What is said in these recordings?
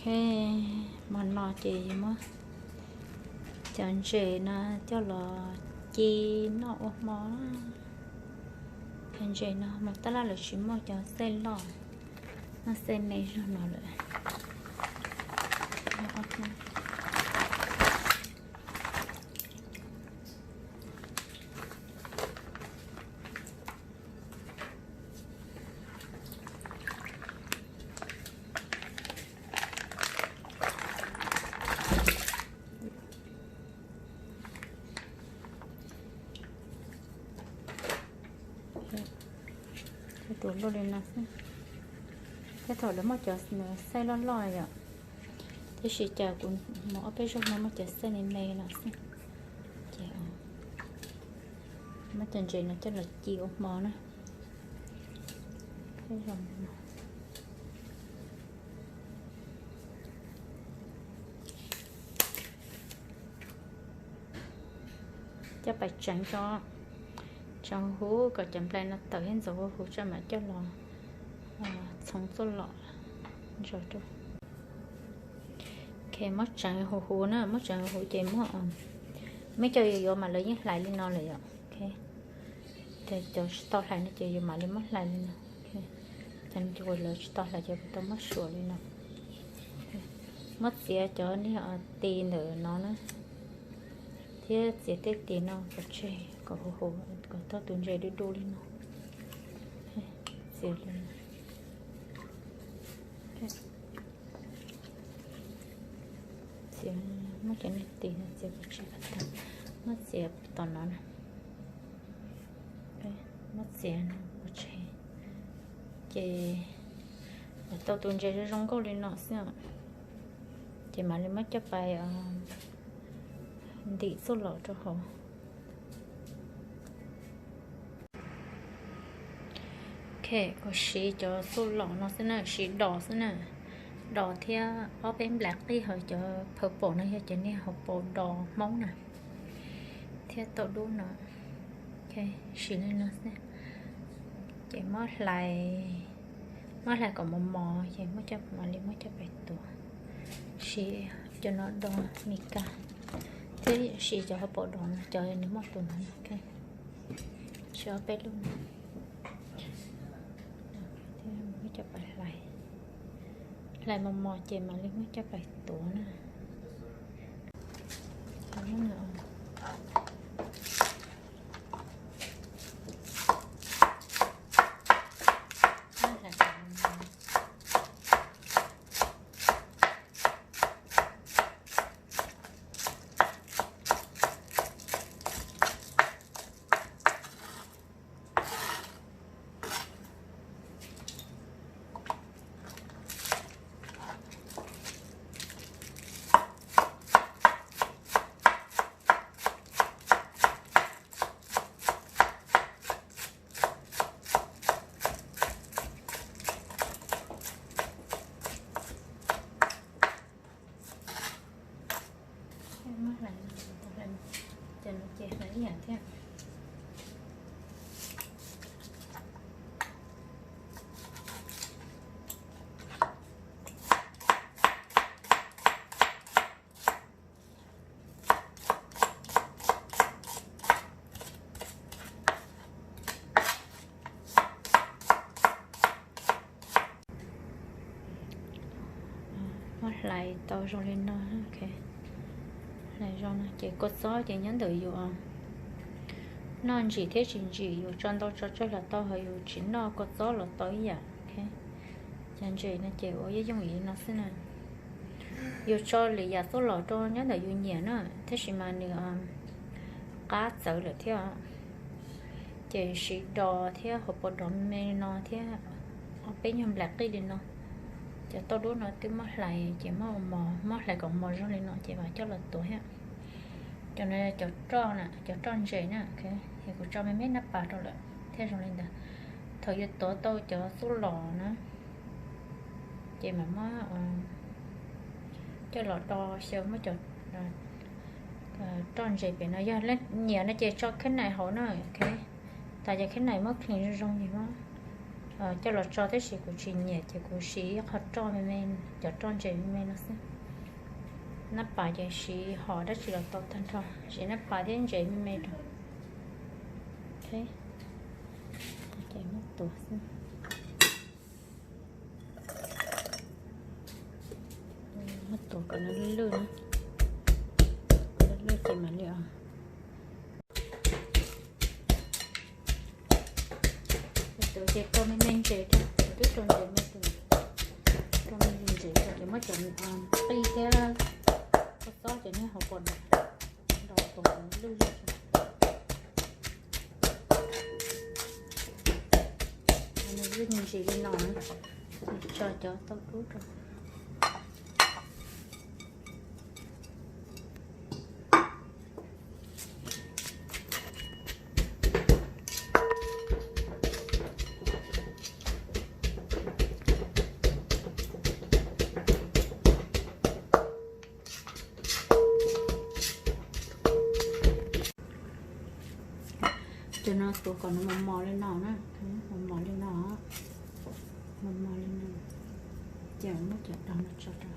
Hmo no ces yuav muab cov ntses no coj los ci noj ua hmo. Cov ntses no mas tab laj lawv tsis muaj cov xej loj, muaj xej me zog no lawm. Tus luaj li no xwb. Thiab thaum lawv muaj cov xej loj loj yom, tiam sis cas kuv mus ob peb zaug no muaj cov xej me me no xwb. Ces muab cov ntses no coj los ci ua hmo na. Coj pais tseev tso, tseev huv kom cov nplai no tawm thiab ntxuav huv huv tso mam coj los txhoov txuj lom ntso rau. Ok, muab tseev huv huv na, muab tseev huv huv ces muab, muab cov yuav yuav mas lawv yeej hlais li no lawm yom. Ok, ces cov tsis tau hlais no ces yuav mam li muab hlais li no. Ces lawv tsis tau hlais ces kuv tau muab suam li no. Muab txiav cov niag tis ntawm no na, thiab txiav tej tis no kom tseg kom huv huv, kom tau tus ntses du du li no. Txiav li no. Txiav, muab cov niag tis no txiav kom tseg kom tau, muab txiav tom no na. Muab txiav no ua tseg, ces tau tus ntses zoo zoo nkauj li no xwb. Ces mam li muab coj pais ntim txuj lom rau hauv. Ok, kuv siv cov txuj lom no xwb na, siv dos xwb na. Dos thiab ob peb nplas qij hauv cov purple no yog cov niag hauv paus dos Hmoob na, thiab tau dub no. Ok, siv li no xwb. Ces muab hlais, muab hlais kom mos mos ces muab coj, mam li muab coj pais tuav. Siv cov no dos Mis Kas, thiab siv cov hauv paus dos no, cov nws muaj tus no. Ok, siv ob peb lub no. Thiab muab coj pais hlais, hlais mos mos ces mam li muab coj pais tuav na. Muab hlais, hlais, cov no ces hlais ib yam thiab. Muab hlais tau zoo li no, ok. Hlais zoo no ces kua txob ces nyob ntawm yus noj ntsim thiab tsis ntsim, yus tso ntau tso tsawg los tau, ho yus tsis noj kua txob los tau ib yam. Ok, cov ntses no ces ua yooj yooj yim no xwb na. Yus tso lwm yam txuj lom rau nyob ntawm yus nyiam na, tab sis mas nws qab txawv lawm thiab. Ces siv dos thiab hauv paus dos me no thiab ob peb nyuag nplas qij li no. Cov tauj dub no twb muab hlais ces muab ua mos, muab hlais kom mos zoo li no ces mam coj los tuav thiab. Cov no cov roj na, cov roj ntses na, es kuv tso me me nab pas rau lawm thiaj zoo li ntawd. Thaum yuav tuav tau cov txuj lom na, ces mam muab coj los do xyaw muab cov roj ntses pem no. Yog leej nyiam no ces tso khab nais hauv na, tas cov khab nais muab clean zoo zoo ces muab coj los tso, tab sis kuv tsis nyiam ces kuv siv ib qho roj me me, cov roj ntses me me no xwb. Nab pas ces siv hom dab tsi los tau tag nrho, siv nab pas thiab ntses me me rau. Ces muab tuav xwb. Muab tuav kom nws lwj lwj, lwj lwj ces mam li os. Tuav ces rau me me ntses rau, twb rau ntses me ntses, rau me ntses ntses rau ces muab cov qij thiab kua txob ces neb hauv pas nrog, nrog tuav kom lwj lwj. Nws lwj me ntsis li no, tso cov tauj dub rau. Cov no tuav kom nws mos mos li no na, mos mos li no, mos mos li no, ces muab cov daus no tso rau.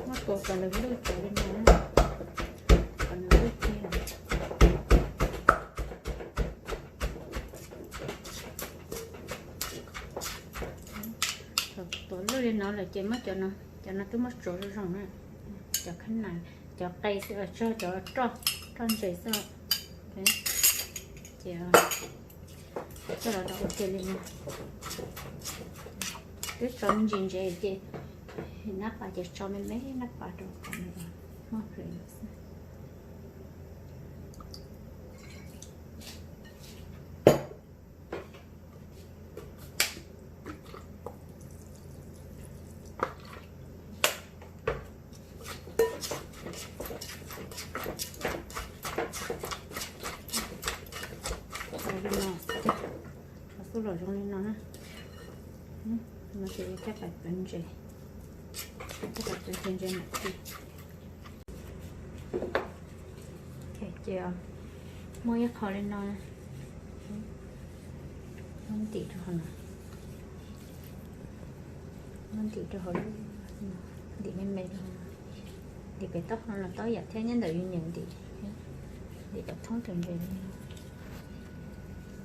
Muab tuav kom nws lwj tsawv li no, kom nws lwj kiag. Thaum tuav lwj li no lawm ces muab cov no, cov no twb muab tsuav zoo zoo na, cov khab nais, cov qe xwb, tso cov roj, roj ntses xwb. Ces coj los rau ua ke li no. Twb tso me ntsis ntses ces nab pas ces tso me me nab pas rau kom nws muaj hwv xwb. Li no, tso xub los zoo li no na. No ces caj pais pawv ntses, caj pais pawv ntses ntses mam tiv. Ces muaj ib qho li no, muab ntim rau hauv no, muab ntim rau hauv lub, ntim me me rau hauv no, ntim pem taub hau no los tau ib yam thiab, nyob ntawm yus nyiam ntim, ntim kom thoob tus ntses li no.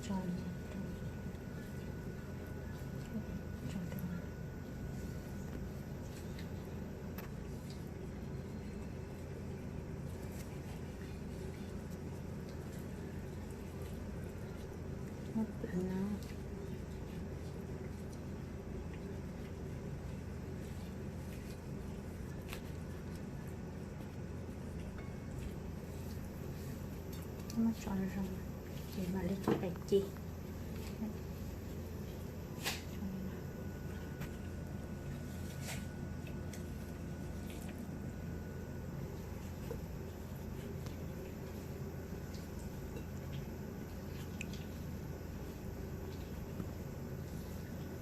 Tso, tso rau. Muab pwm no. Muab tso zoo, ces mam li coj pais ci.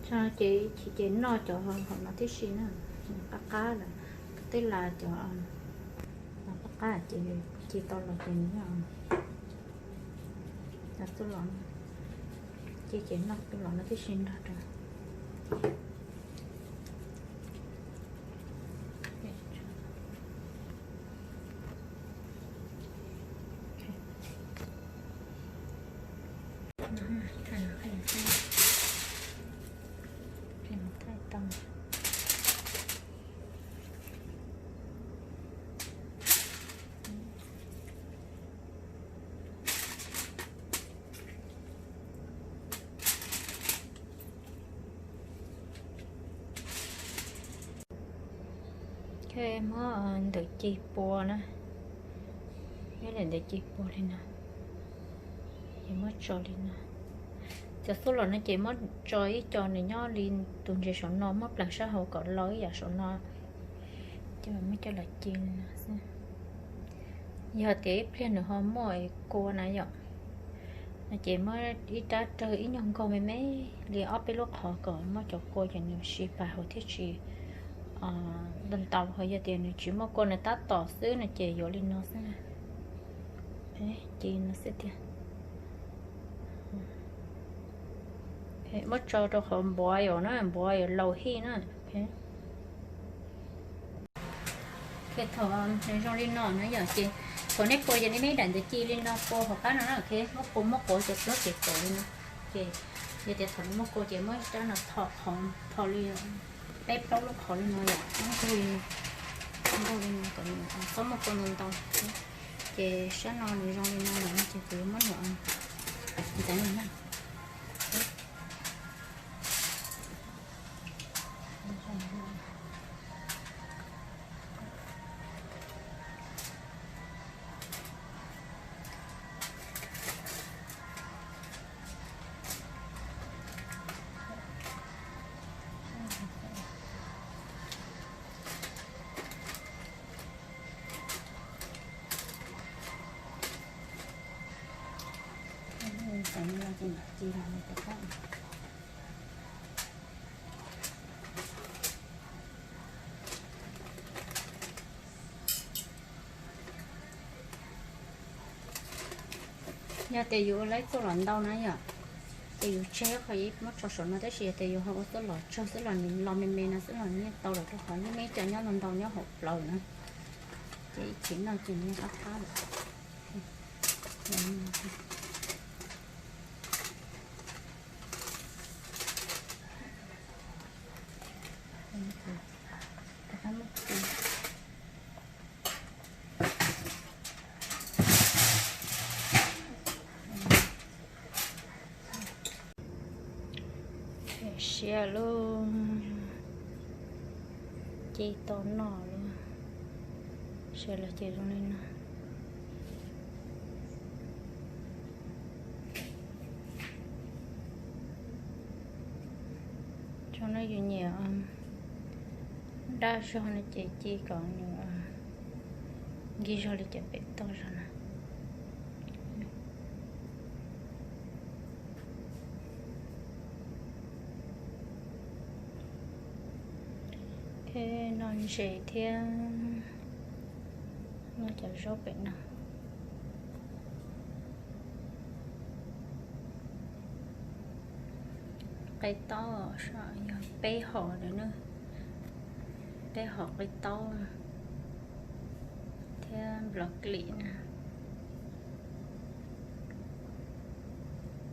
Tso ces, ces noj cov hauv no tib si na, qab qab lawm, tej las cov qab qab ces ci tau los ces noj, los tuaj los, ces ces noj tuaj los no tib si nrog rau. Thaij tau. Muab ntawm ci pua na, muab ntawm ci pua li no. Muab tso li no. Cov xuj lom no ces muab tso ib co nws nyob li tus ntses saum no, muab pleev sab hauv kom lo ib yam saum no. Ces muab coj los ci li no xwb. Yog tias ib pliag nws ho muaj kua na yom, no ces muab ib rab rawg ib nyuag nkaug me me li ob peb lub qhov kom muab cov kua ces nws sib pab hauv thiaj tsis ntau ntau. Ho yog tias nws tsis muaj kua, nws tab tom xwb no ces yuav li no xwb. Ci no xwb tiag. Muab tso rau qhov npuav yom na, npuav yom laus hij na. Thaum nws zoo li no na yom, ces thaum nej kua ces nej muab daim ntawd ci li no kua hauv qab no na, muab kua muab quav cov plaub ces quav li no. Ces yog tias thaum nws muaj kua ces muab rab no tho qhov, tho li peb plaub lub qhov li no yom, nkaug li no kom nws txhob muaj kua ntau ntau. Ces sab no nws zoo li no lawm ces kuv yuav muab nws ntxeev li na. Yog tias yus ua lawv xuj lom ntau na yom, ces yus tseg qhov muab tso saum no, tab sis yog tias yus ho ua xuj lom tsawg, xuj lom los me me no, xuj lom nyiaj tau lawm rau qhov nyob me cov nyob ntau ntau nyob hauv plawv na, ces ib chim noj ces nws qab qab lawm. Siab lauj, ci tau noj lauj. Siab los ces zoo li no. Tso no yus nyiam daj zog no ces ci kom nws nkig zog li cov pem toj zog na. Noj ntses thiab noj cov zaub pem no. Qe taub yog peb hom lawm na, peb hom qe taub thiab nplokkoli na.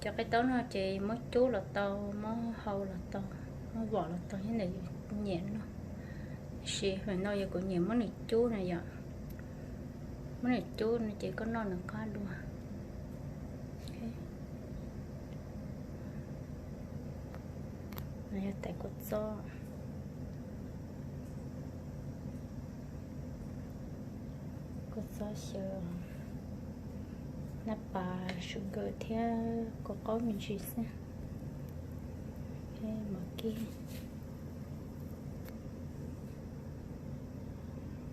Cov qe taub no ces muab cub los tau, muab hau los tau, muab vom los tau, yog ntawm yus nyiam noj. Tiam sis hmo no yog kuv nyiam muab nws cub na yom, muab nws cub no ces koj noj nws qab dua. Yog tais kua txob, kua txob xyaw, nab pas, sugar thiab kua qaub me ntsis xwb. Mov kib,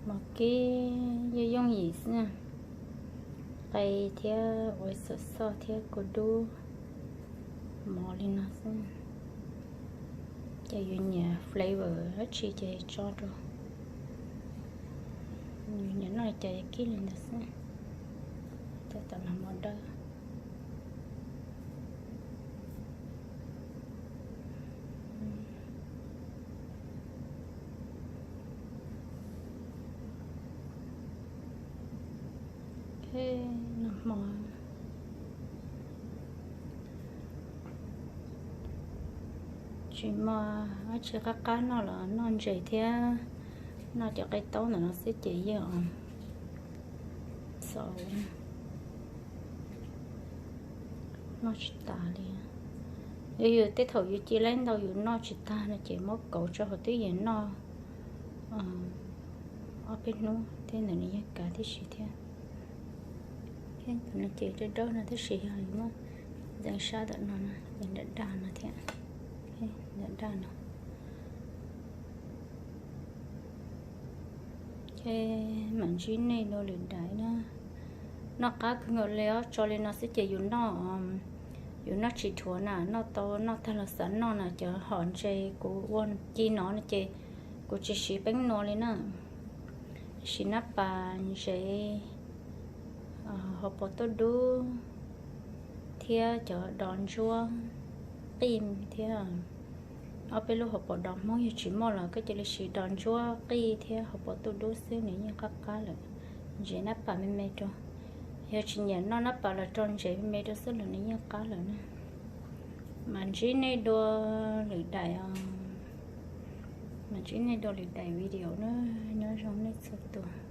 mov kib yooj yooj yim xwb, qe thiab ua xom xoj thiab kua dub, mov li no xwb. Ces yus nyiam flavor dab tsi ces tso rau, yus nyiam noj li cas kib li ntawd xwb. Tab tom los mov dawb. Noj hmo tsis muaj dab tsi qab qab noj los noj ntses thiab noj cov qe taub ntawm no xwb ces yeej txaus, noj tsis tas li. Yog yus tej thaum yus ci laib ntau yus noj tsis tag no ces muab kauv tso hauv twj ywm noj ob peb hnub tej ntawd nws yeej kav tib si thiab. Thiab tus no ces dawb dawb no tab sis yog yus muab Teev sab ntawm no, nram daj no thiab, nram daj no. Ces mam ntsib nej dua lwm daim na. Noj qab kawg nkaus li os, tso li no xwb ces yus noj, yus noj tsis dhuav na, noj tau noj tag los xav noj na. Cov hom ntses kuv ua ci no no ces kuv tsis siv peeb nua li na, siv nab pas ntsev, hauv paus tauj dub thiab cov dos ntsuab qij thiab. Ob peb lub hauv paus dos Hmoob yog tsis muaj los koj cia li siv dos ntsuab qij thiab hauv paus tauj dub xwb nws yeej qab qab lawm. Ntsev nab pas me me rau, yog tsis nyiam noj nab pas los rau ntsev me me rau xwb los nws yeej qab lawm na. Mam ntsib nej dua lwm daim os, mam ntsib nej dua lwm daim video na. Nyob zoo nej txhua tus.